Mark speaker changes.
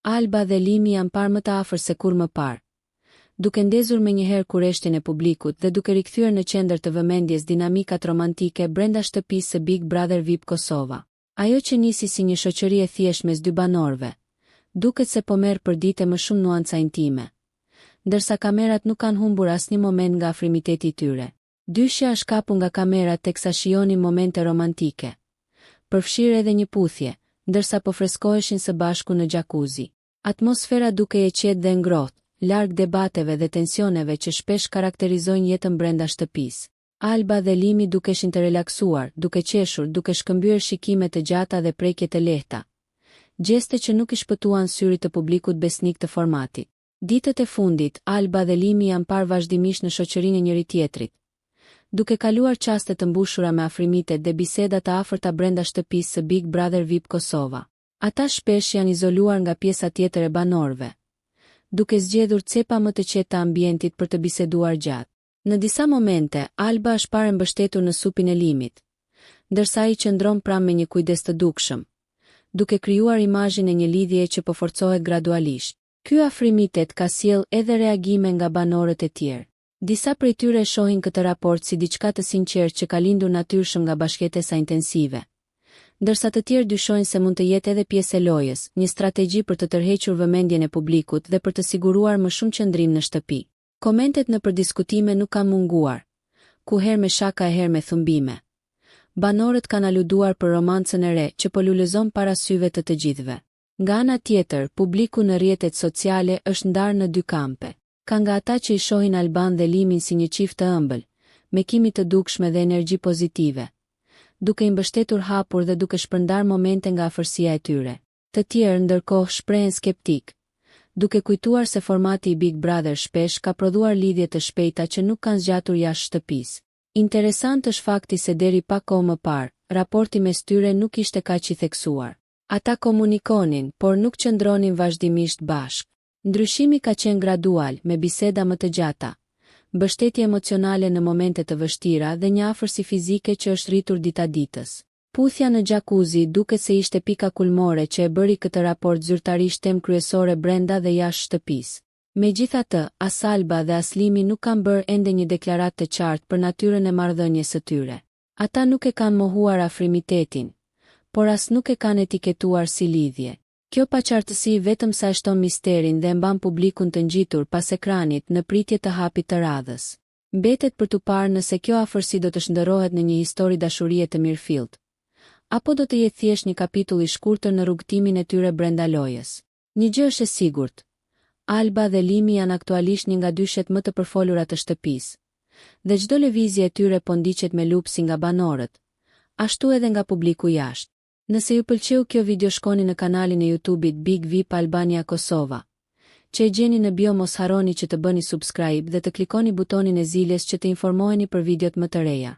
Speaker 1: Alba dhe Limi janë parë më të afër se kurrë më parë, duke ndezur menjëherë kureshtjen e publikut dhe duke rikthyer në qendër të vëmendjes dinamikat romantike brenda shtëpisë së Big Brother VIP Kosova. Ajo që nisi si një shoqëri e thjeshtë mes dy banorëve, duket se po merr përditë e më shumë nuanca intime, ndërsa kamerat nuk kanë humbur asnjë moment nga afrimiteti i tyre. Dyshja është kapur nga kamerat teksa shijonin momente romantike, përfshirë edhe një puthje, ndërsa po freskoheshin së bashku në xhakuzi. Atmosfera dukej e qetë dhe e ngrohtë, larg debateve dhe tensioneve që shpesh karakterizojnë jetën brenda shtëpisë. Alba dhe Limi dukeshin të relaksuar, duke qeshur, duke shkëmbyer shikime të gjata dhe prekje të lehta, gjeste që nuk i shpëtuan syrit të publikut besnik të formatit. Ditët e fundit, Alba dhe Limi janë parë vazhdimisht në shoqërinë e njëri-tjetrit, duke kaluar çaste të mbushura me afrimitet dhe biseda të afërta brenda shtëpisë së Big Brother VIP Kosova. Ata shpesh janë izoluar nga pjesa tjetër e banorëve, duke zgjedhur cepa më të qetë të ambientit për të biseduar gjatë. Në disa momente, Alba është parë e mbështetur në supin e Limit, ndërsa ai qëndron pranë me një kujdes të dukshëm, duke krijuar imazhin e një lidhjeje që po forcohet gradualisht. Ky afrimitet ka sjellë edhe reagime nga banorët e tjerë. Disa prej tyre e shohin këtë raport si diçka të sinqertë që ka lindur natyrshëm nga bashkëjetesa intensive, ndërsa të tjerë dyshojnë se mund të jetë edhe pjesë e lojës, një strategji për të tërhequr vëmendjen e publikut dhe për të siguruar më shumë qëndrim në shtëpi. Komentet nëpër diskutime nuk kanë munguar, ku herë me shaka e herë me thumbime. Banorët kanë aluduar për romancën e re që po lulëzon para syve të të gjithëve. Nga ana tjetër, publiku në rrjetet sociale është ndarë në dy kampe. Ka nga ata që i shohin Alban dhe Limin si një çift të ëmbël, me kimi të dukshme dhe energji pozitive, duke i mbështetur hapur dhe duke shpërndarë momente nga afërsia e tyre. Të tjerë, ndërkohë, shprehen skeptikë, duke kujtuar se formati i Big Brother shpesh ka prodhuar lidhje të shpejta që nuk kanë zgjatur jashtë shtëpisë. Interesant është fakti se deri pak kohë më parë, raporti mes tyre nuk ishte kaq i theksuar. Ata komunikonin, por nuk qëndronin vazhdimisht bashkë. Ndryshimi ka qenë gradual, me biseda më të gjata, mbështetje emocionale në momente të vështira dhe një afërsi fizike që është rritur dita-ditës. Puthja në xhakuzi duket se ishte pika kulmore që e bëri këtë raport zyrtarisht temë kryesore brenda dhe jashtë shtëpisë. Megjithatë, as Alba dhe as Limi nuk kanë bërë ende një deklaratë të qartë për natyrën e marrëdhënies së tyre. Ata nuk e kanë mohuar afrimitetin, por as nuk e kanë etiketuar si lidhje. Kjo paqartësi vetëm sa e shton misterin dhe e mban publikun të ngjitur pas ekranit në pritje të hapit të radhës. Mbetet për t'u parë nëse kjo afërsi do të shndërrohet në një histori dashurie të mirëfilltë, apo do të jetë thjesht një kapitull i shkurtër në rrugëtimin e tyre brenda lojës. Një gjë është e sigurt, Alba dhe Limi janë aktualisht një nga dyshet më të përfolura të shtëpisë, dhe çdo lëvizje e tyre po ndiqet me lupë si nga banorët, ashtu edhe nga publiku jashtë. Nëse ju pëlqeu kjo video shkoni në kanalin e YouTube-it Big Vip Albania Kosova, që e gjeni në bio mos harroni që të bëni subscribe dhe të klikoni butonin e ziles që të informoheni për videot më të reja.